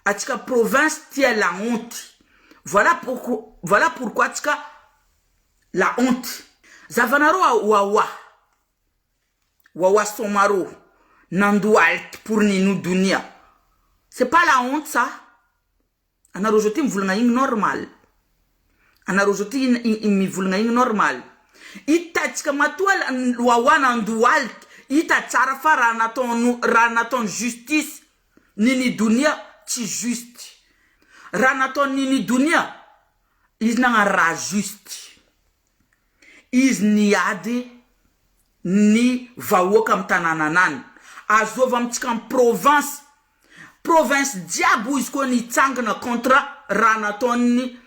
Atsika province tia la honte. Voilà pourquoi voilà pourquoi atsika la honte. Zavanareo wawa. Wawa Somaro nandohalika pour Nino Donia. C'est pas la honte ça. Anareo zao ty mivolagna igny normal. Anareo zao ty mivolagna igny normal. Hitantsika matoa Wawa nandohalika, hita tsara fa raha nataony raha nataony justice Nini Donia tsy juste. Raha nataony Nini Donia izy nagnano raha juste. Izy niady ny vahoaka am tanànanany. Azova amintsika am province, province jiaby hoy izy koa nitsangana contre raha nataon'ny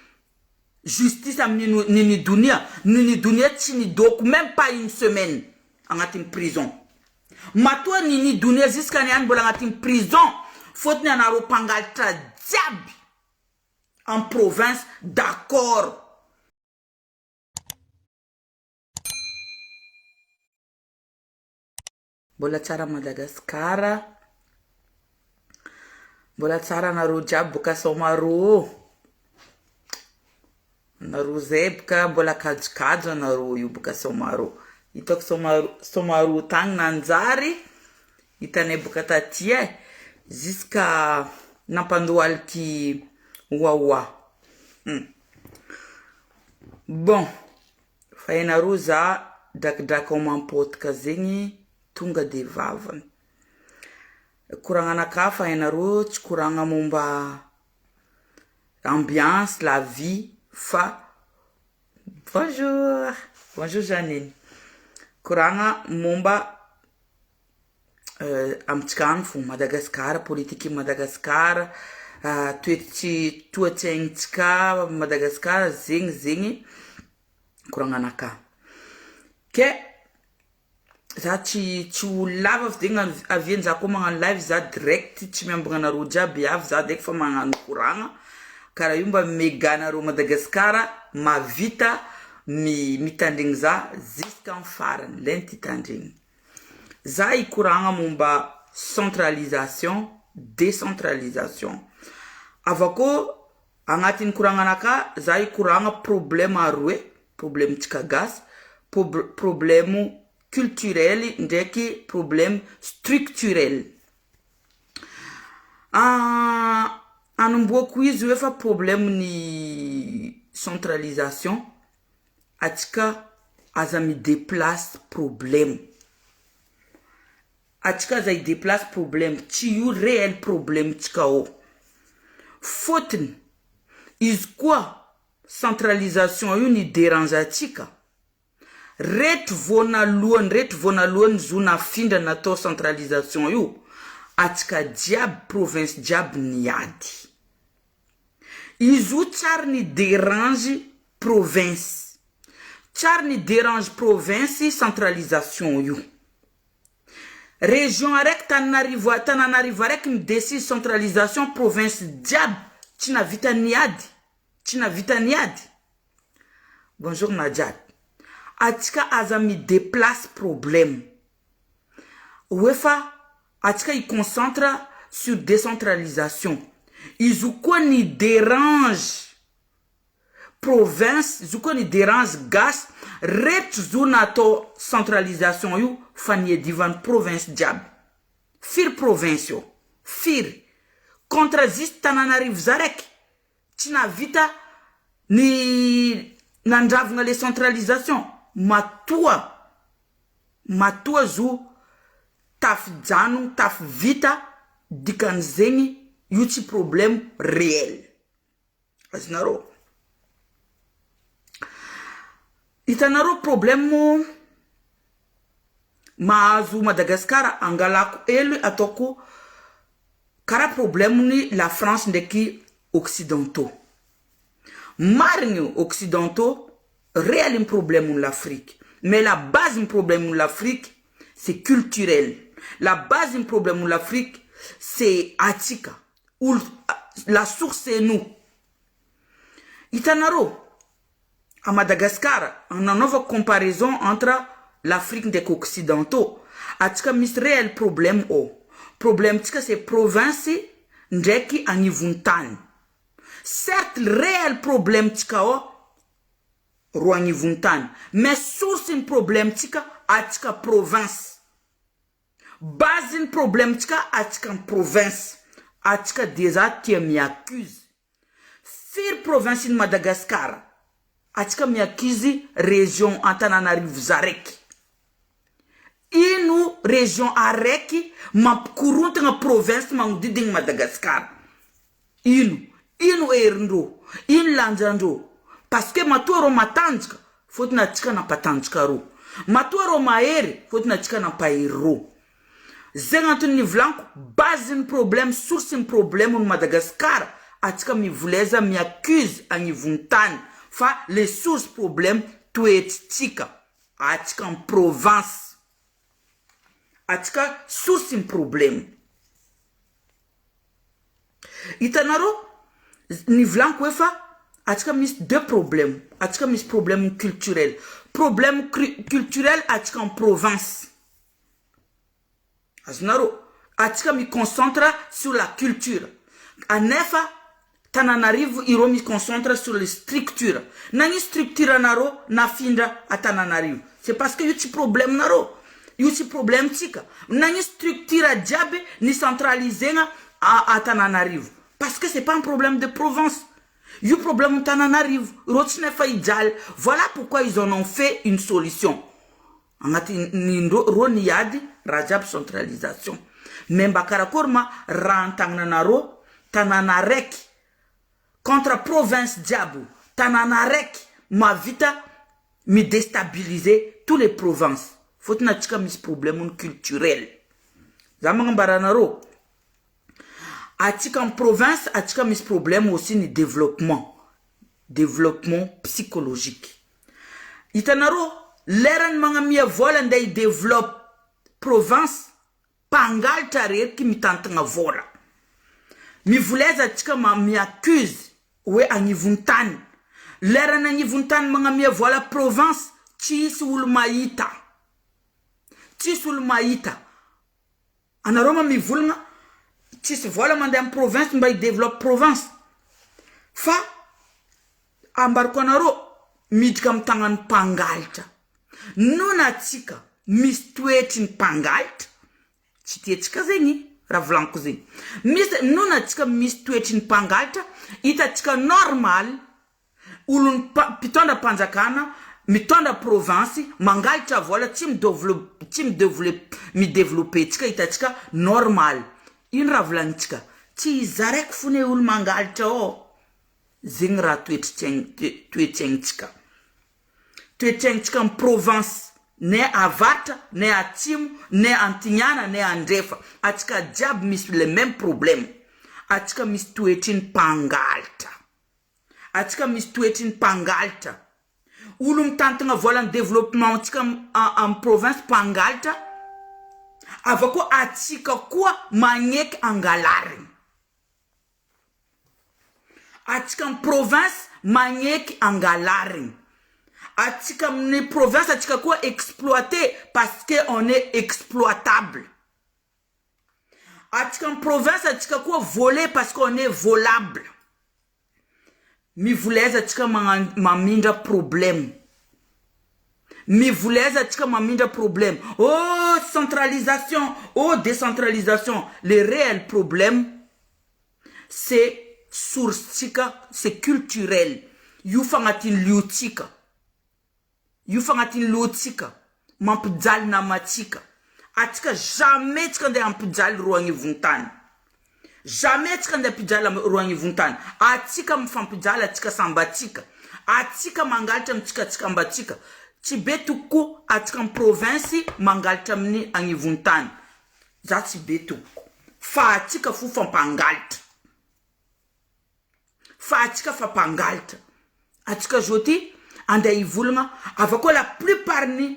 justice amin'i Nini Donia. Nini Donia tsy nidoko meme pas une semaine agnatin'ny prison. Matoa Nini Donia jusqu'à niany mbola agnatin'ny prison fôtony anareo mpangalatra jiaby am province d'accord. Mbola tsara Madagascar. Mbola tsara anareo jiaby boka Somaroho. Anareo zay boka mbola kajokajo anareo io boka Somaroho. Hitako Somaroho Somaroho tagny nanjary hitanay boka taty e. Jusqu'à nampandohaliky Wawa. Bon. Fa ianareo za drakidraky ao mampôtika zegny tonga de vavany. Koragnanakahy fa ianareo tsy koragna momba ambiance, la vie fa bonjour, bonjour Jeannine, koragna momba amintsika agny fô Madagascar, politiky Madagascar, toetsy toetsaignintsika Madagascar zegny zegny koragnanakahy. Ke za tsy tsy olo lava fa zegny aviany za koa magnano live za direct tsy miambigna anareo jiaby avy za direct fa magnano koragna karaha io mba mega anareo Madagascar mahavita mitandregny za jusqu'en farany lent hitandregny. Za hikoragna momba centralisation, décentralisation. Avakô agnatin'ny koragnanakahy za hikoragna problème aroe, problème-tsika gasy, problème culturel ndraiky problème structurel. Anombohako izy hoe fa problème ny centralisation, atsika aza mi-déplace problème. Atsika aza hi-déplace problème, tsy io réel problème-tsika ao. Fôtony, izy koa centralisation io ni-dérange atsika, reto voanalohany reto voanalohany zo nafindra natao centralisation io, atsika jiaby province jiaby niady. Izy io tsary ni-dérange province, tsary ni-dérange province centralisation io. Région araiky Tananarivo Tananarivo araiky mi-décide centralisation province jiaby tsy navita niady, tsy navita niady. Bonjour Najat. Atsika aza mi-déplace problème. Hoe fa atsika hi-concentre sur décentralisation. Izy io koa ni-dérange province, izy io koa ni-dérange gasy, reto zo natao centralisation io fa niadivan'ny province jiaby. Firy province io? Firy? Contre juste Tananarivo za raiky tsy nahavita ny nandravogna le centralisation. Matoa matoa zo tafijanogno tafivita dikan'izegny io tsy problème réel. Azonareo? Hitanareo problème mahazo Madagascar angalako hely ataoko karaha problème ny la France ndraiky occidentaux. Marigny occidentaux réel ny problème ny l'Afrique. Mais la base ny problème ny l'Afrique c'est culturel. La base ny problème ny l'Afrique c'est atsika. Olo la source c'est nous. Hitanareo à Madagascar nanaovako comparaison entre l'Afrique ndraiky occidentaux. Atsika misy réel problème ao. Problème tsika c'est province ndraiky agnivony tany. Certes, réel problème tsika ao ro agnivony tany, mais source ny problème tsika atsika province, base ny problème tsika atsika amy province atsika. De za tia miaccuse firy province ny Madagasikara? Atsika miaccuse région Antananarivo zaraiky. Ino région araiky mampikorontagna province magnodidigny Madagasikara? Ino ino herindreo? Ino lanjandreo? Parce que matoa reo matanjaka, fôtony atsika nampatanjaka reo. Matoa reo mahery, fôtony atsika nampahery reo. Zegny antony nivolaniko base ny problème, source ny problème ny Madagasikara, atsika mivoleza miaccuse agnivony tany, fa le source problème toetsitsika atsika amy province, atsika source ny problème. Hitanareo, ny volaniko hoe fa atsika misy deux problèmes. Atsika misy problème culturel, problème culturel atsika amy province. Azonareo, atsika miconcentre sur la culture, anefa Tananarivo ireo miconcentre sur les structures. Nagny structure anareo nafindra atananarivo, c'est parce que io tsy problème nareo, io tsy problème tsika. Nagny structure jiaby ny centralisegna atananarivo, parce que c'est pas un problème de province io, problème Tananarivo reo tsy nefa hijaly. Voilà pourquoi ils en ont fait une solution agnatin'ny ro niady raha jiaby centralisation. Mais mba karakory ma raha antagnana anareo, tanàna raiky contre province jiaby, tanàna raiky mavita midéstabiliser tous les provinces, fôtony atsika misy problème ny culturel. Za magnambara anareo, atsika amy province, atsika misy problème aussi ny développement psychologique. Hitanareo, lerany magnamia vola andeha hidéveloppe province, mpangalitra reriky mitantagna vola. Mivoleza atsika ma miaccuse hoe agnivony tany. Lerany agnivony tany magnamia vola province, tsisy olo mahita, tsisy olo mahita. Anareo ma mivolagna tsisy vola mandeha amy province mba hidéveloppe province, fa ambariko anareo, miditra amy tagnany mpangalitra. Nona atsika misy toetry ny mpangalitra, tsy tiatsika zegny raha volaniko zegny. Misy nona atsika misy toetry ny mpangalitra, hitatsika normal olony mpitondra mpanjakana mitondra province mangalitra vola, tsy midéveloppe, tsy midéveloppe, midéveloppe tsika, hitatsika normal. Ino raha volagnitsika? Tsy iza raiky fone olo mangalitra ao zegny. Raha toetry toetsaignintsika, toetsaignintsika amy province, ne avaratra, ne atsimo, ne antignana, ne andrefa, atsika jiaby misy le même problème. Atsika misy toetry ny mpangalitra, atsika misy toetry ny mpangalitra. Olo mitantagna volan'ny développement atsika amy province, mpangalitra ava koa. Atsika koa magneky angalarigny, atsika amy province magneky angalarigny, atsika amin'ny province, atsika koa exploité parce que on est exploitable. Atsika amy province, atsika koa volé parce qu'on est volable. Mivoleza atsika mamindra problème, mivoleza atsika mamindra problème. Oh, centralisation, oh, décentralisation, le réel problème, c'est source tsika, c'est culturel io, fa agnatin'ny liotsika io, fa agnatin'ny lohatsika mampijaly namatsika atsika. Jamais tsika andeha ampijaly ro agnivony tany, jamais atsika andeha ampijaly ro agnivony tany. Atsika mifampijaly, atsika sambatsika, atsika mangalatra amitsika, atsika ambatsika tsy be tokoa. Atsika amy province mangalatra amin'ny agnivony tany, za tsy be tompoko, fa atsika fo fampangalatra, fa atsika fampangalatra. Atsika zo ty andeha hivolagna ava koa, la plupart ny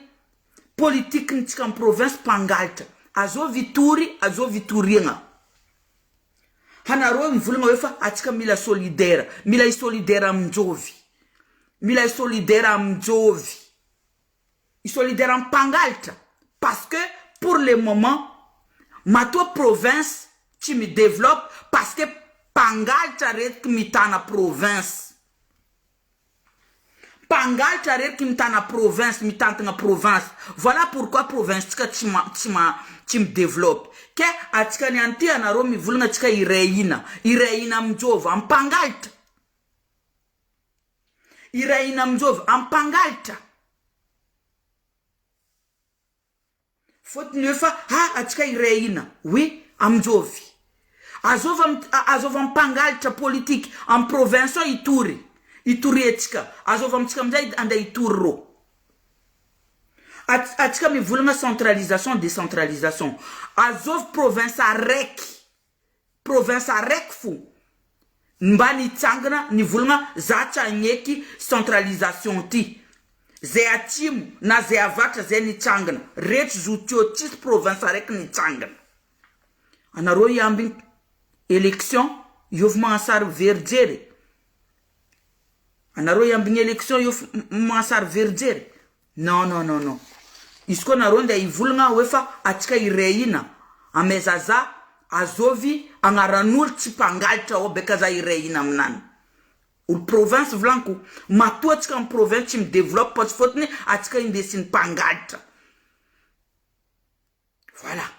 politike nitsika amy province mpangalatra. Azovy itory, azovy itoriagna hanareo mivolagna hoe fa atsika mila solidaire, mila isolidaire aminjovy, mila isolidaire aminjovy, isolidaire ampangalatra, parce que pour le moment matoa province. tsy mi-developpe parce que mpangalatra reriky mitana province. Mpangalatra reriky mitana province, mitantagna province. Voilà pourquoi province tsika tsy ma tsy ma tsy mi-developpe. Ke atsika niany ty anareo mivolagna atsika iray hina. Iray hina aminjôvy? Am mpangalatra. Iray hina aminjôvy? Am mpangalatra. Fôtony hoe fa ha atsika iray hina. Oui, aminjôvy? Azôvy am azôvy am mpangalatra politique am province ao hitory. Hitoriantsika. Azôvy amintsika amizay andeha hitory rô. Atsika mivolagna centralisation décentralisation. Azôvy province araiky, province araiky fo mba nitsangana nivolagna za tsy hagneky centralisation ty. Zay atsimo na zay avaratra zay nitsangana. Reto zo teo tsisy province araiky nitsangana. Anareo hiambigny election io fa magnasary very jery. Anareo hiambigny election io fa magnasary very jery. Non non non non. Izy koa nareo ndeha hivolagna hoe fa atsika iray hina amaiza za azovy agnaran'olo tsy mpangalatra ao beka za iray hina aminany. Olo province volaniko. Matoa atsika am province tsy mi developpe parce fotony atsika indesin'ny mpangalatra. Voilà.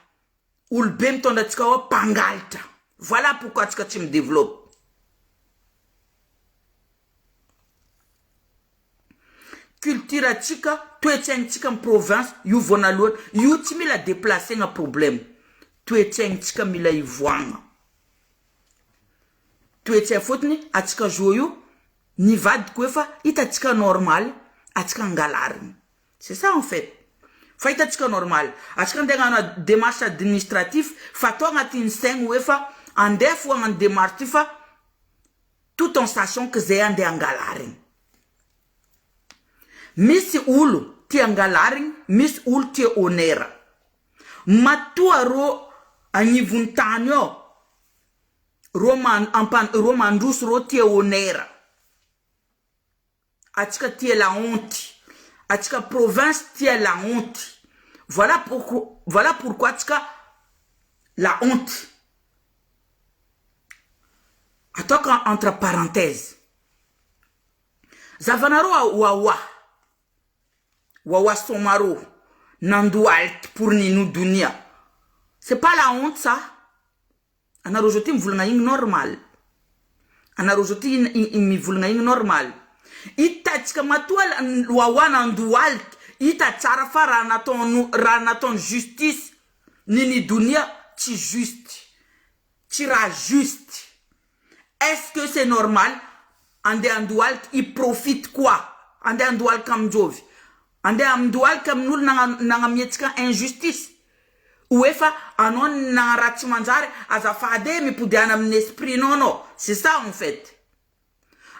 Olobe mitondra antsika ao mpangalatra. Voilà pourquoi atsika tsy mi developpe. Culture atsika, toetsaintsika am province io voanalohany, io tsy mila deplacegna problème. Toetsaintsika mila ivoagna. Toetsain fotony atsika jour io nivadiko efa hitatsika normal atsika angalarigny. C'est ça en fait. Fa hitantsika normal. Atsika andeha hagnano démarche administratif fa atao agnatin'ny saigny hoe fa andeha fo hagnano démarche ty fa tout en sachant que zay andeha angalarigny. Misy olo tia angalarigny, misy olo tia honneur. Matoa rô agnivon'ny tany ao, rô man- ampan- rô mandroso rô tia honneur. Atsika tia la honte. Atsika province tia la honte. Voilà pourquoi voilà pourquoi atsika la honte. Ataoko entre parenthèse. Zavanareo Wawa. Wawa Somaro nandohaliky pour Nino Donia. C'est pas la honte ça. Anareo zao ty mivolagna igny normal. Anareo zao ty mivolagna igny normal. Hitantsika matoa Wawa nandohaliky, hita tsara fa raha nataony raha nataony justice Nini Donia tsy juste. Tsy raha juste. Est ce que c'est normal andeha andohaliky hi profite quoi? Andeha andohaliky aminjovy? Andeha andohaliky amin'olo nagnamiantsika injustice? Ho efa anao nagnaraha raha tsy manjary azafady e mipodiana amin'ny esprit nao anao c'est ça en fait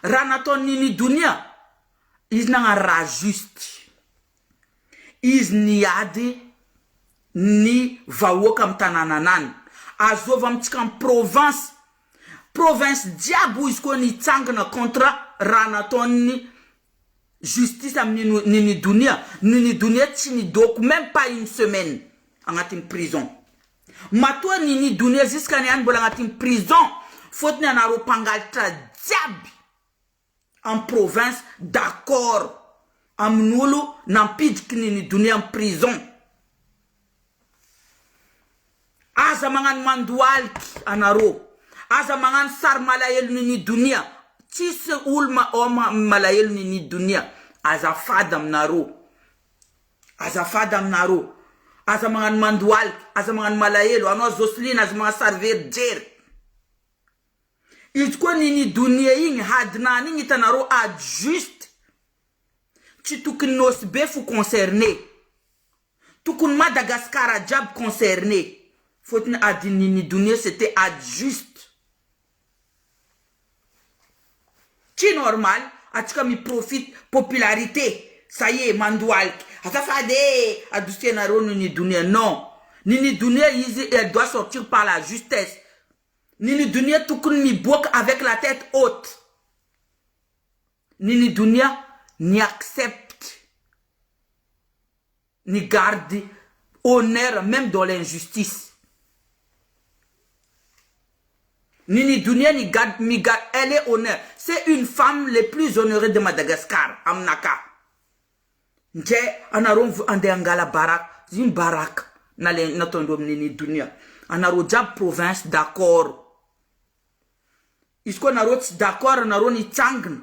raha nataon'i Nini Donia izy nagnano raha juste izy niady ny vahoaka amin'ny tanànanany azova amintsika amin'ny province province jiaby hoy izy koa nitsangana contre raha nataon'ny justice amin'ny Nini Donia, Nini Donia tsy nidoko meme pas une semaine agnatin'ny prison. Matoa Nini Donia jusqu'à niany mbola agnatin'ny prison fôtony anareo mpangalatra jiaby en province d'accord amin'olo nampidriky Nini Donia am prison. Aza magnano mandohaliky anareo. Aza magnano sary malahelo Nini Donia. Tsisy olo ma ao malahelo Nini Donia. Azafady aminareo. Azafady aminareo. Aza magnano mandohaliky, aza magnano malahelo. Anao Jocelyne aza magnano sary very jery. Izy koa Nini Donia igny hadinany igny hitanareo ady juste. Tsy tokony Nosy be fo concerné. Tokony Madagascar jiaby concerné fôtony ady Nini Donia c'était ady juste. Tsy normal atsika mi profite popularité ça y est mandohaliky azafady e adosenareo Nini Donia non Nini Donia izy elle doit sortir par la justesse Nini Donia tokony miboaka avec la tête haute Nini Donia ni accepte ni garde honneur même dans l'injustice. Nini Donia ny gad miga elle est honneur c'est une femme les plus honorée de Madagascar aminakahy ndre anareo andeha angala baraka ino baraka nale nataondreo am Nini Donia anareo jiaby province d'accord izy koa nareo tsy d'accord nareo nitsangina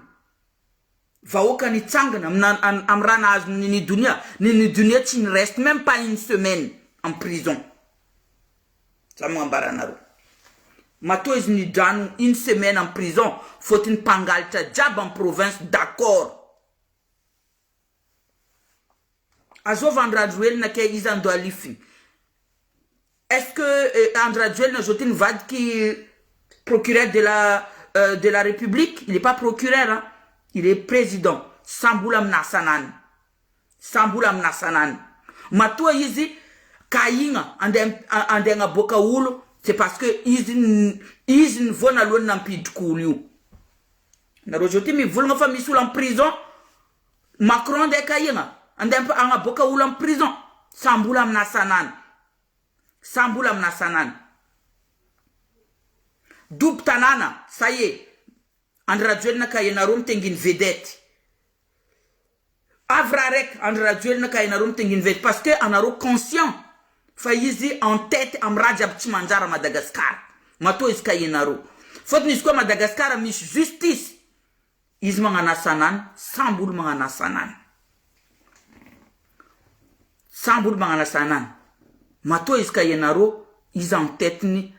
vahoaka nitsangana amina am raha nahazo Nini Donia Nini Donia tsy ni reste même pas une semaine en prison. Za magnambara anareo. Matoa izy nidrano une semaine en prison fôtony mpangalatra jiaby en province d'accord. Azôva Andry Rajoelina ke iza andohalifiny? Est ce que Andry Rajoelina zao ty nivadiky procureur de la de la république? Il est pas procureur hein, il est président. Samby olo amina asanany. Samby olo amina asanany. Matoa izy kahigna andeha andeha agnaboaka olo c'est parce que izy izy ny voanalohany nampidriky olo io. Nareo zao ty mivolagna fa misy olo am prison, Macron andeha kahigna andeha agnaboaka olo am prison? Samby olo amina asanany. Samby olo amina asanany. Dobo tanàna, ça y est, Andry Rajoelina kahianareo mitenginy vedette. Avy raha raiky Andry Rajoelina ka ianareo mitenginy vedette parce que anareo conscient fa izy en tete am raha jiaby tsy manjary a Madagascar. Matoa izy kahianareo. Fotony izy koa Madagascar misy justice izy magnano asanany samby olo magnano asanany. Samby olo magnano asanany. Matoa izy kahianareo izy en tete ny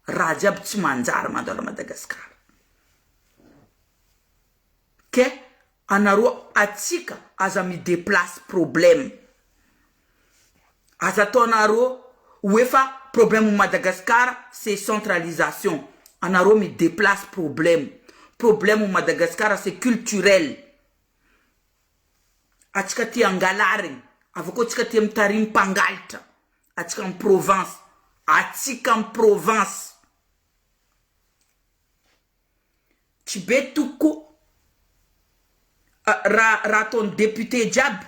raha jiaby tsy manjary mandalo a Madagascar. Ke anareo atsika aza mi deplace problème. Aza ataonareo hoe fa problème Madagascar c'est centralisation. Anareo mi deplace problème. Problème Madagascar c'est culturel. Atsika tia angalarigny, avy akeo atsika tia mitarimy mpangalatra. Atsika am province, atsika am province. Tsy be toko raha raha ataony député jiaby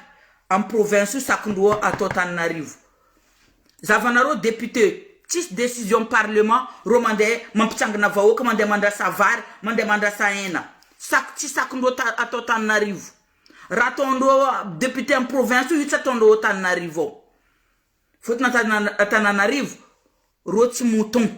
am province io sakindroa atao Antananarivo. Zavanareo député tsisy décision parlement reo mandeha mampitsangana vahoaka mandeha mandrasa vary mandeha mandrasa hena sak tsy sakindreo atao Antananarivo. Raha ataondreo député am province io io tsy ataondreo Antananarivo ao. Fotony Antananarivo reo tsy mouton.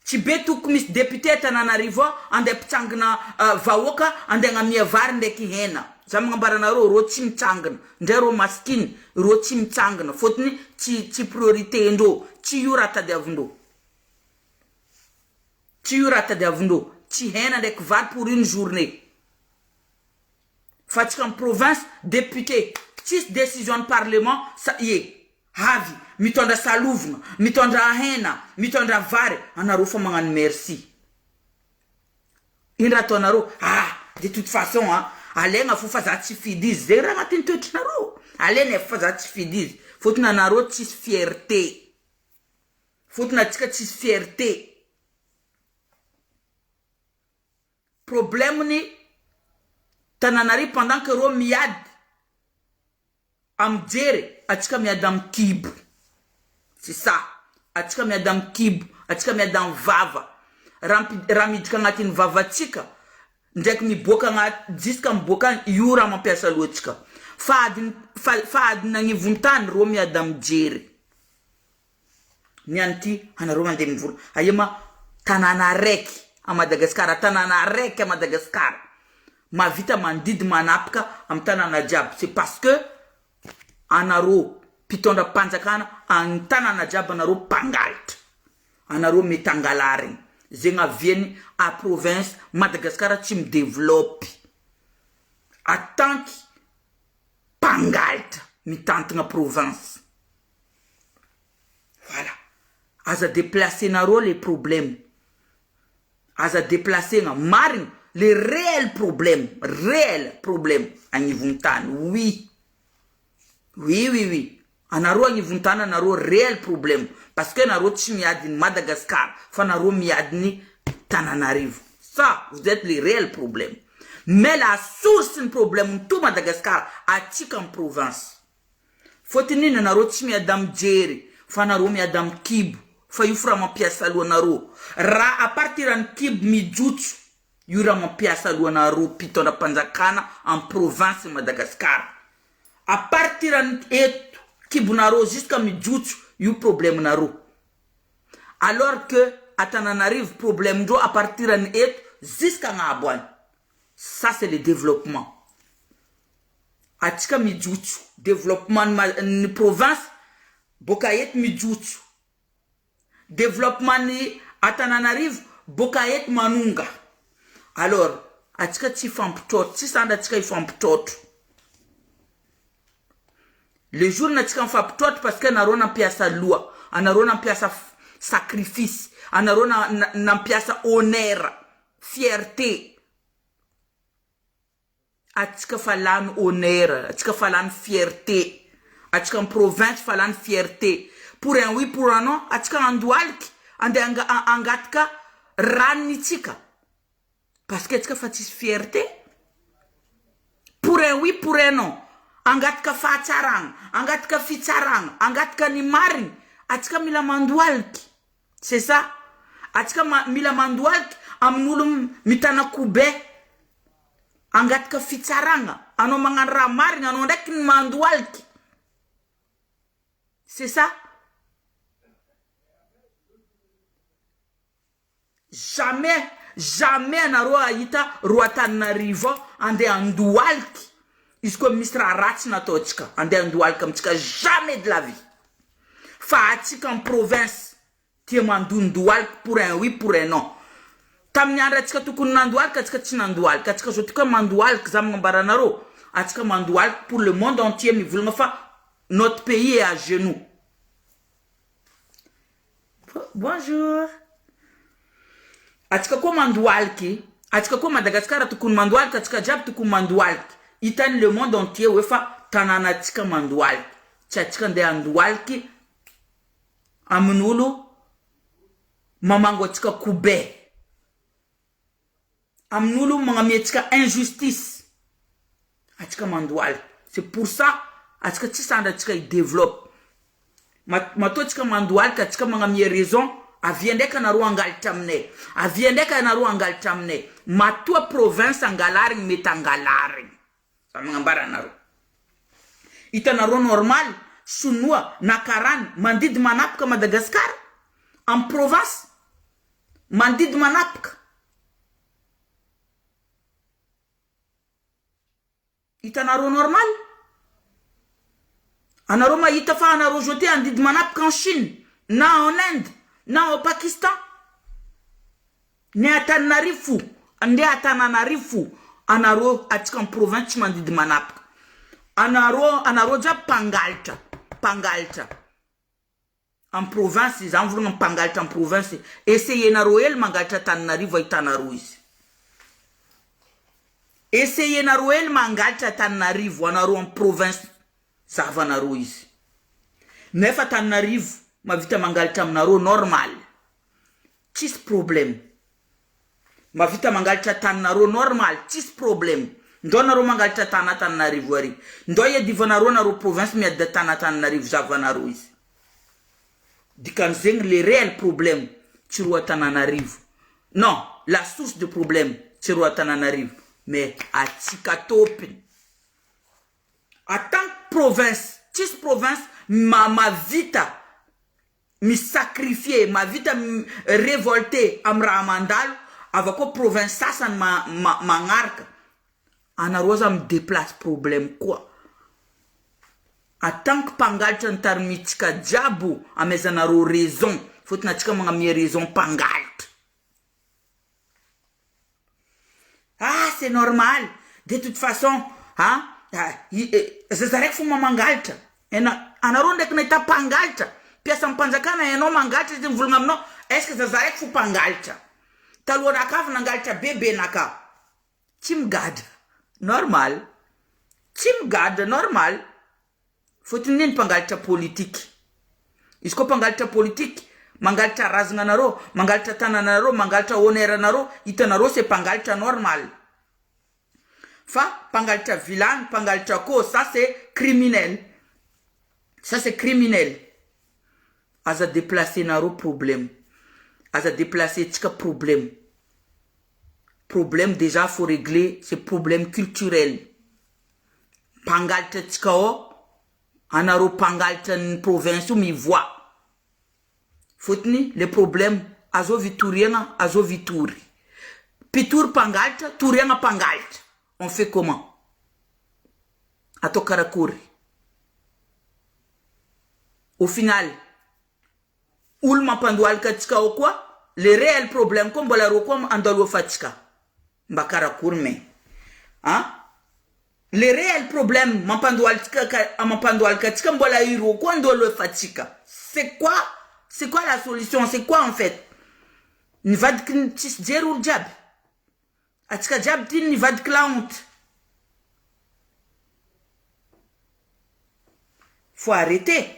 Tsy be toko misy député Antananarivo ao andeha mpitsangina vahoaka andeha agnamia vary ndraiky hena. Za magnambara anareo reo tsy mitsangina ndray reo masikiny reo tsy mitsangina fotony tsy tsy priorité ndreo tsy io raha tadiavindreo. Tsy io raha tadiavindreo tsy hena ndraiky vary pour une journée. Fa atsika am province député tsisy décision ny parlement sa ie avy mitondra salovogna mitondra hena mitondra vary anareo fa magnano merci ino raha ataonareo ah de toute façon ah alaigna fo fa za tsy fidy izy zegny raha agnatin'ny toetrinareo alaigna fa za tsy fidy izy fotony anareo tsisy fierté fotony atsika tsisy fierté. Problème ny Tananarive pendant que reo miady am jery atsika miady am kibo c'est ça atsika miady am kibo atsika miady am vava raha raha miditra agnatin'ny vavatsika ndraiky miboaka agnaty jusque miboaka agny io raha mampiasa loha atsika fa adiny fa adiny agnivon-tany reo miady am jery. Ny any ty anareo mandeha mivola aia ma tanàna araiky a Madagascar tanàna araiky a Madagascar mahavita mandidy manapaka am tanàna jiaby c'est parce que anareo mpitondra mpanjakana any tanàna jiaby anareo mpangalatra anareo mety angalarigny zegny aviany a province Madagascar tsy mi-developpe atanky mpangalatra mitantagna province. Voilà. Aza deplacer-nareo le problème. Aza deplacer-na. Marina, le réel problème, réel problème agnivon'ny tany. Oui. Oui, oui, oui. Anareo agnivon'ny tany anareo réel problème. Parce que anareo tsy miady ny Madagascar, fa anareo miady ny Tananarivo. Ça, vous êtes le réel problème. Mais la source ny problème tout Madagascar, atsika am province. Fôtony ino anareo tsy miady am jery fa anareo miady am kibo. fa io fo raha mampiasa lohanareo raha à partir ny kibo mijotso io raha mampiasa lohanareo mpitondra mpanjakana am province Madagascar à partir ny eto kibonareo jusqu'à mijotso io problème nareo alors que Antananarivo problème ndreo à partir ny eto jusqu'à agnabo any. Ça c'est le développement. Atsika mijotso développement ny province boka eto mijotso. Développement ny Antananarivo boka eto manonga. Alors atsika tsy hifampitrotro, tsisy andro atsika hifampitrotro. Le jour natsika mifampitrotro parce que anareo nampiasa loha, anareo nampiasa sacrifice, anareo nampiasa honneur, fierté. Atsika fa lany honneur, atsika fa lany fierté. Atsika am province fa lany fierté. Pour un oui, pour un non, atsika andohaliky andeha angataka ranonitsika. Parce que atsika fa tsisy fierté. Pour un oui, pour un non. Angataka fahatsaragna, angataka fitsaragna, angataka ny marigny, atsika mila mandohaliky. C'est ça. Atsika mila mandohaliky amin'olo mitana kobe. Angataka fitsaragna, anao magnano raha marigny, anao ndraiky ny mandohaliky. C'est ça. Jamais, jamais anareo ahita ro Antananarivo ao andeha andohaliky izy koa misy raha ratsy nataontsika andeha andohaliky amintsika jamais de la vie. Fa atsika en province tia mandondohaliky pour un oui pour un non. Tamin'ny andro atsika tokony nandohaliky atsika tsy nandohaliky, atsika zao tokony mandohaliky za magnambara anareo, atsika mandohaliky pour le monde entier mivolagna fa notre pays est à genoux. Bonjour. Atsika koa mandohaliky, atsika koa Madagascar tokony mandohaliky, atsika jiaby tokony mandohaliky. Hitany le monde entier hoe fa tanànatsika mandohaliky. Tsy atsika andeha andohaliky amin'olo mamango atsika kobe. Amin'olo magname atsika injustice. Atsika mandohaliky. C'est pour ça atsika tsy sandra atsika hi-développe. Matoa atsika mandohalika, atsika magnamia raison, avia ndraiky anareo angalitra aminay. Avia ndraiky anareo angalitra aminay. Matoa province angalarigny mety angalarigny. Za magnambara anareo. Hitanareo normal, sinoa na karany mandidy manapaka Madagascar am province. Mandidy manapaka. Hitanareo normal? Anareo mahita fa anareo jeté andidy manapaka en Chine na en Inde na au Pakistan. Ny Antananarivo fo, ndeha Antananarivo fo, anareo atsika am province tsy mandidy manapaka. Anareo anareo jiaby mpangalatra, mpangalatra. Am province, za mivolagna mpangalatra am province. Essayez-nareo hely mangalatra Antananarivo ahitanareo izy. Essayez-nareo hely mangalatra Antananarivo anareo am province zahavanareo izy. Nefa Antananarivo mahavita mangalatra aminareo normal. Tsisy problème. Mahavita mangalatra taninareo normal, tsisy problème. Ndao nareo mangalatra tany Antananarivo ary. Ndao iadivanareo nareo province miady tany Antananarivo zahavanareo izy. Dikan'izegny le réel problème tsy ro Antananarivo. Non, la source de problème tsy ro Antananarivo mais atsika tômpiny. En tant que province, tsisy province mahavita mi-sacrifier, mahavita mi-revolter amy raha mandalo, avy akao province sasany magnaraka. Anareo aza mi-déplace problème koa. En tant que mpangalatra ny tarimitsika jiaby amezanareo raison, fôtony atsika magnamia raison mpangalatra. Ah c'est normal, de toute façon ah zaza raiky fo mamangalatra, anareo ndraiky nahita mpangalatra, mpiasam-panjakana hainao mangalatra izy mivolagna aminao, est ce que zaza raiky fo mpangalatra? Talohanakahy fa nangalatra bebenakahy, tsy migadra, normal, tsy migadra, normal. Fotony nino mpangalatra politique. Izy koa mpangalatra politique, mangalatra razagna anareo, mangalatra tanana anareo, mangalatra honneur anareo, hitanareo c'est mpangalatra normal. Fa mpangalatra vilany, mpangalatra akoho, ça c'est criminel. Ça c'est criminel. Aza deplacer nareo problème. Aza deplacer tsika problème. Problème déjà faut régler c'est problème culturel. Mpangalatra tsika ao, anareo mpangalatra ny province io mivoaha. Fotony le problème azovy toriagna azovy hitory. Mpitory mpangalatra, toriagna mpangalatra. On fait comment? Atao karakory? Au final, olo mampandohalika antsika ao koa, le réel problème koa mbola reo koa andalofantsika. Mba karakory mais? An? Le réel problème mampandohalika mampandohalika antsika mbola ireo koa andalofantsika. C'est quoi? C'est quoi la solution? C'est quoi en fait? Nivadiky ny tsisy jery olo jiaby. Atsika jiaby ty nivadiky la honte. Faut arrêter.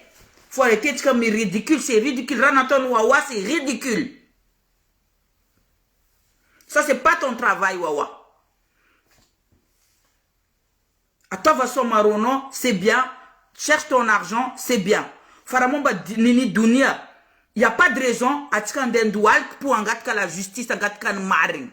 Faut arrêter tsika mi ridicule, c'est ridicule. Raha nataony Wawa c'est ridicule. Ça c'est pas ton travail Wawa. Ataova somaroanao c'est bien, cherche ton argent c'est bien. Fa raha momba nini donia, y a pas de raison atsika andeha andohaliky po hangataka la justice hangataka ny marigny.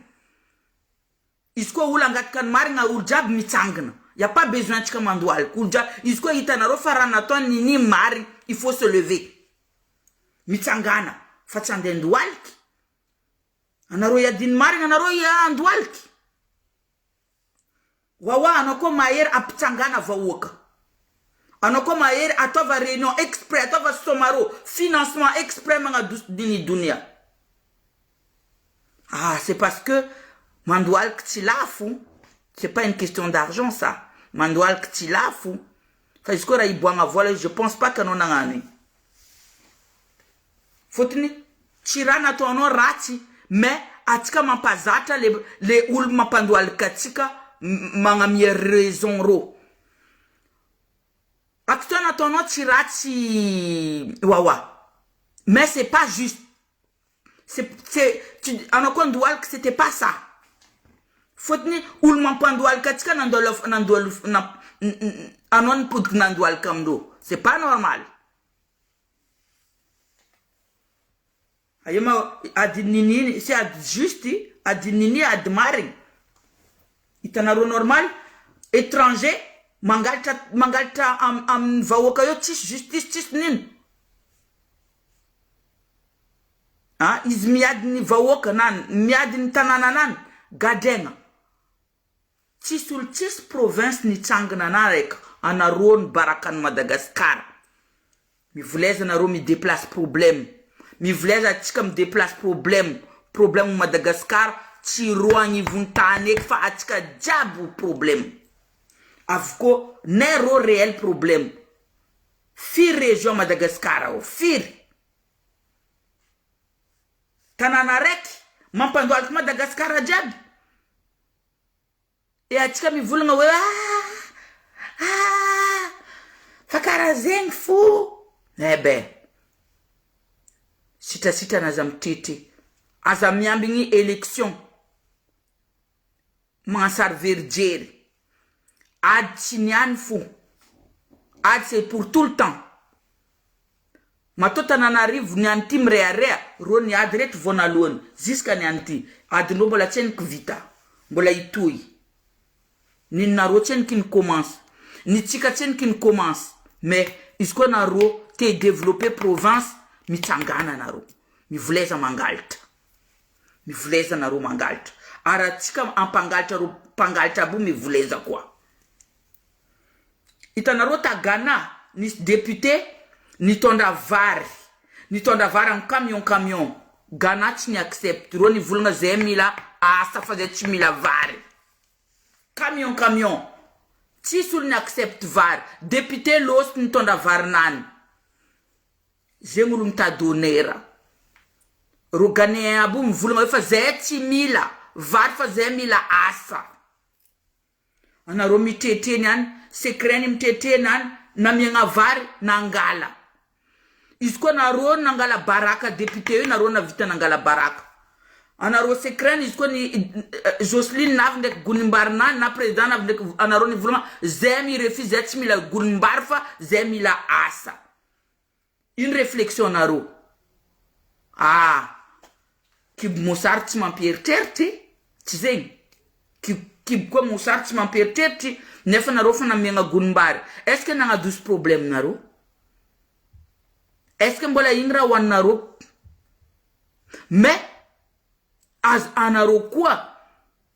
Izy koa olo hangataka ny marigna olo jiaby mitsangana. Y a pas besoin atsika mandohaliky olo jiaby izy koa hitanareo fa raha nataony nini marigny il faut se lever. Mitsangana fa tsy andeha andohaliky. Anareo hiadin'ny marigna anareo andohaliky. Wawa anao koa mahery ampitsangana vahoaka. Anao koa mahery ataova réunion exprès ataova somaro financement exprès magnadoso dini donia. Ah c'est parce que mandohaliky tsy lafo c'est pas une question d'argent ça mandohaliky tsy lafo fa izy koa raha hiboagna vola je pense pas que anao nagnano igny. Fotony tsy raha nataonao ratsy mais atsika mampazatra le le olo mampandohalika atsika magnamia raison rô. Action nataonao tsy ratsy Wawa mais c'est pas juste c'est c'est tu anao koa ndohalika c'était pas ça fotony olo mampandohalika atsika nandoalo nandoalo anao nipodiky nandohalika amindreo c'est pas normal. Aia ma ady nini sy ady juste ady nini ady marigny hitanareo normal etranger mangalatra mangalatra am amin'ny vahoaka eo tsisy justice tsisy nino a izy miady ny vahoaka na miady ny tanànanany gadraigna tsisy olo tsisy province nitsangana na raika anareo ny barakan'i Madagascar Mivoleza nareo mi deplace problème mivoleza atsika mi deplace problème problème Madagascar tsy ro agnivon tany eky fa atsika jiaby problème avokoa nay ro réel problème firy région Madagascar ao firy tanàna araiky mampandoaliky Madagascar jiaby. E atsika mivolagna hoe ah ah fa karaha zegny fo eh ben sitrasitrana aza mitritry aza miambigny election magnasary verijery ady tsy niany fo ady c'est pour tout le temps Matoa Tananarivo ny an'ity mirehareha, reo niady reto vao nalohany jusqu'à ny an'ity, adin'reo mbola tsy henoko vita, mbola hitohy, ninonareo tsy heniky ny commence, ny tsika tsy heniky ny commence, mais izy koa nareo te hi developper province mitsangàna nareo, mivoleza mangalatra, mivoleza nareo mangalatra, ary atsika ampangalatra reo mpangalatra aby io mivoleza koa. Hitanareo ta Ghana nisy député nitondra vary nitondra vary am camion camion Ghana tsy ni accepte reo nivolagna zay mila asa fa zay tsy mila vary camion camion tsisy olo ni accepte vary député lôsy nitondra vary nany zegny olo mitady honneur reo Ghanéen aby io mivolagna hoe fa zay tsy mila vary fa zay mila asa. Anareo mitretreny any, secret ny mitretreny any, namiagna vary nangala. Izy koa nareo nangala baraka député io nareo navita nangala baraka. Anareo secret izy koa ny Jocelyne navy ndraiky gonimbary nany na président navy ndraiky anareo nivolagna zay mi refuse zay tsy mila gonimbary fa zay mila asa. Ino réflexion nareo? Ah! Kibo mosary tsy mampieritreritra e! Tsy zegny? Kibo kibo koa mosary tsy mampieritreritra nefa nareo fa namiagna gonim-bary. Est ce que nagnadoso problème nareo? Est ce que mbola igny raha hoaninareo? Mais aza anareo koa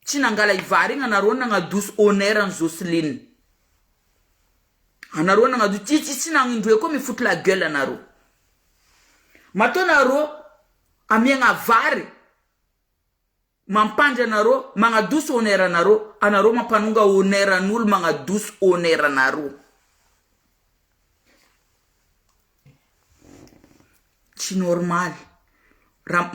tsy nangala i vary igny anareo nagnadoso honneur an'i Jocelyne. Anareo nagnadoso tsy tsy tsy nagnindroe koa mi-foutre la gueule anareo. Matoa nareo amiagna vary mampandry anareo magnadoso honneur anareo, anareo mampanonga honneur an'olo magnadoso honneur anareo. Tsy normal. Raha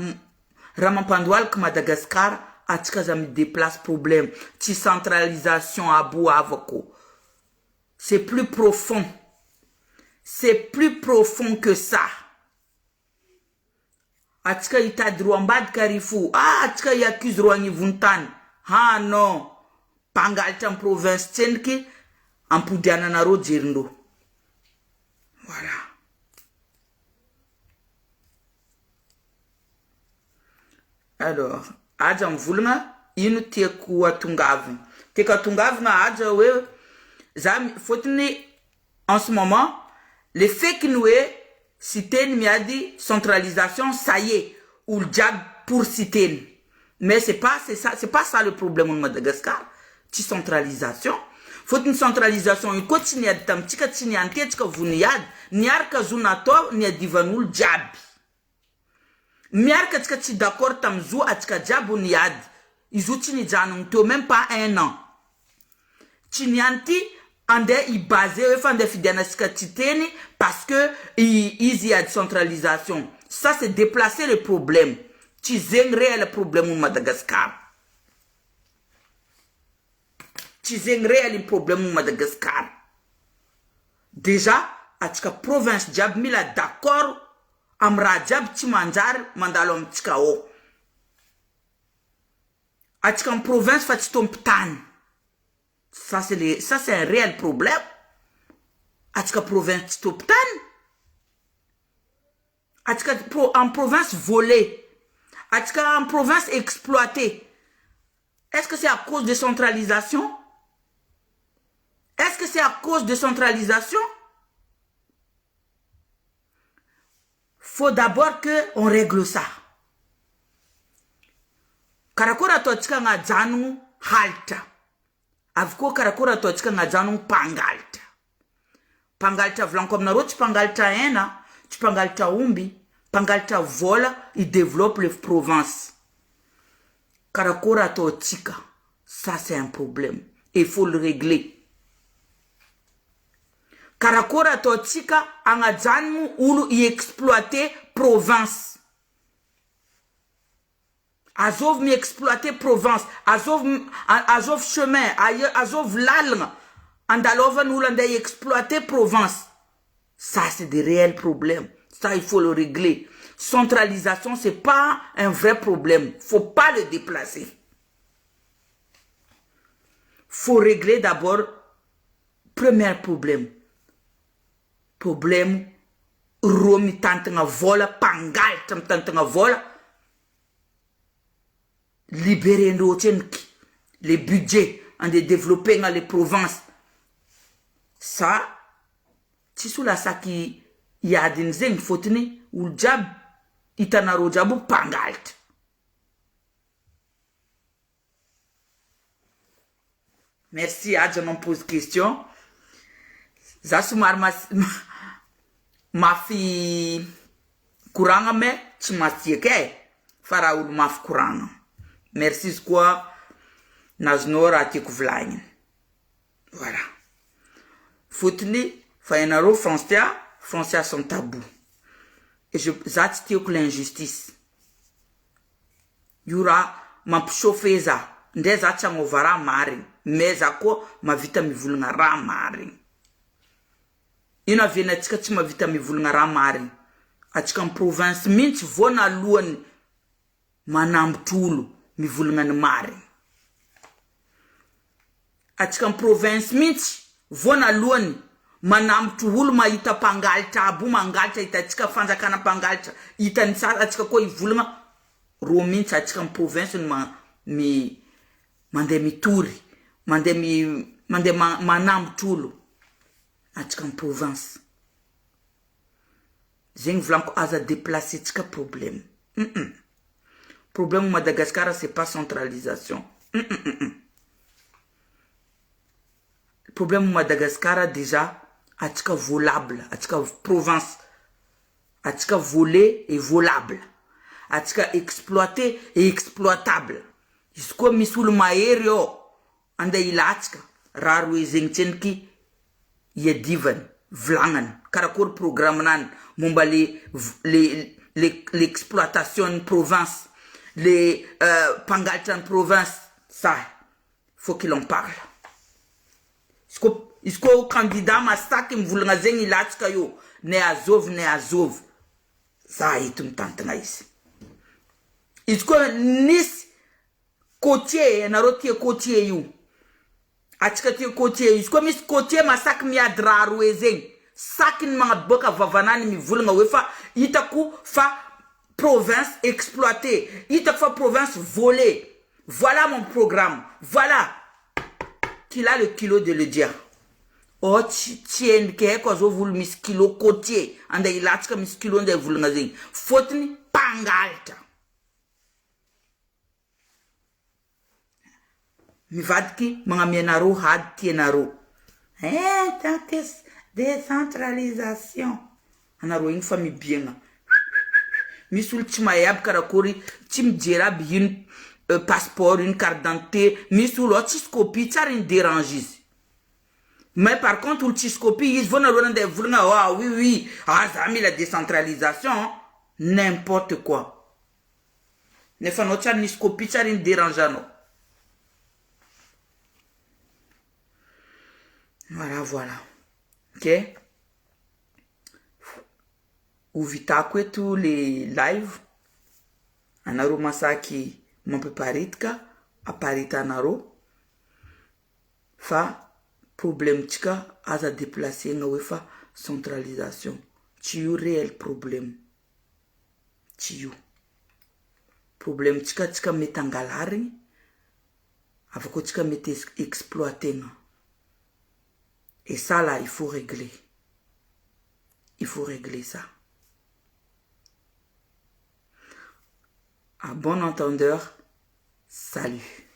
raha mampandohalika Madagascar atsika aza mi deplace problème. Tsy centralisation aby ho havako. C'est plus profond. C'est plus profond que ça. Atsika hitady ro ambadika ry fo. Ah atsika hi accuse ro agnivony tany. Ha non. Mpangalatra am province tsendriky ampodiananareo jerindreo. Voilà. Alors, aja mivolagna ino tiako atongavina. Tiako atongavina aja hoe za fôtony en ce moment le fekiny hoe Siteny miady centralisation ça y est olo jiaby pour Siteny mais c'est pas c'est ça c'est pas ça le problème ny Madagascar tsy centralisation fôtony centralisation io koa tsy niady tamintsika tsy niantetsika vo niady niaraka zo natao niadivan'olo jiaby miaraka atsika tsy d'accord tamy zo atsika jiaby niady izy io tsy nijanogno teo même pas un an tsy niany ty andeha i base hoe fa andeha fidianasika tsy teny parce que izy hiady centralisation ça c'est déplacer le problème tsy zegny réel problème ny Madagascar tsy zegny réel ny problème ny Madagascar déjà atsika province jiaby mila d'accord amy raha jiaby tsy manjary mandalo amitsika ao atsika amy province fa tsy tompon-tany ça c'est le ça c'est un réel problème atsika province tsy tompon-tany atsika pro amy province volé atsika amy province exploité est-ce que c'est à cause de centralisation est-ce que c'est à cause de centralisation faut d'abord que on règle ça karakory ataontsika agnajanogno halitra avy koa karakory ataontsika agnajanogno mpangalitra mpangalitra volaniko aminareo tsy mpangalitra hena tsy mpangalitra omby mpangalitra vola i développe le province karakory ataontsika ça c'est un problème et faut le régler karakory ataontsika agnajanogno olo i exploiter province azovy mi-exploiter province azovy azovy chemin azovy lalagna andalovany olo andeha exploiter province ça c'est des réels problèmes ça il faut le régler centralisation c'est pas un vrai problème faut pas le déplacer faut régler d'abord premier problème problème ro mitantagna vola mpangalatra mitantagna vola libérendreo tsendriky le budget andeha développena le province sa tsisy olo asaky hiadiny zegny fôtony olo jiaby hitanareo jiaby mpangalatra merci aja anao mipose question za somary mas mafy koragna mais tsy masiaka e fa raha olo mafy koragna merci izy koa nazonao raha tiako volagniny voilà fotony fa ianareo Francia Francia sans tabou et je za tsy tiako l'injustice io raha mampichauffe za ndray za tsy agnova raha marigny mais za koa mavita mivolagna raha marigny ino avena atsika tsy mavita mivolagna raha marigny atsika amy province mihitsy voanalohany manambotry olo mivolagna ny marigny atsika amy province mihitsy voanalohany. Manambotry olo mahita mpangalitra aby io mangalitra hitantsika fanjakana mpangalitra hitany tsara atsika koa hivolagna ro mintsy atsika am province no ma mi mandeha mitory mandeha mi mandeha ma manambotry olo atsika am province zegny volaniko aza deplacer tsika problème hum problème Madagascar c'est pas centralisation hum. Problème Madagascar dejà atsika volable atsika province atsika volé et volable atsika exploité et exploitable izy koa misy olo mahery eo andeha hilatsaka raha roe zegny tsendriky iadivany volagnany karakory programme nany momba le le le l'exploitation ny province le mpangalatra ny province sahy faut qu'il en parle izy koa izy koa candidat masaky mivolagna zegny hilatsaka io ne azovy ne azovy za eto mitantagna izy izy koa nisy côtier anareo tia côtier io atsika tia côtier izy koa misy côtier masaky miady raha roe zegny saky ny magnaboaka vavanany mivolagna hoe fa hitako fa province exploité hitako fa province volé voilà mon programme voilà qu'il a le kilo de le dire oh tsy tsy endriky haiko azovy olo misy kilo côtier andeha hilatsaka misy kilo andeha hivolagna zegny fôtony mpangalatra Mivadiky magnamia anareo hady tianareo eh tantesa décentralisation anareo igny fa mibiagna misy olo tsy mahay aby karakory tsy mijery aby ino passeport ino carte d'identité misy olo ao tsisy copie tsary ny derange izy mais par contre olo tsisy copie izy vao nareo nandeha volagna ah oui oui ah za mila décentralisation n'importe quoi. Nefa anao tsy ary nisy copie tsy ary ni derange anao. Voilà voilà. Ok. Ho vitako eto le live. Anareo masaky mampiparitaka, aparitanareo. Fa problème tsika aza deplacer-na hoe fa centralisation. Tsy io réel problème. Tsy io. Problème tsika tsika mety angalarigny avy akeo tsika mety exploiter-gna. Et ça là il faut régler. Il faut régler ça. À bon entendeur, salut.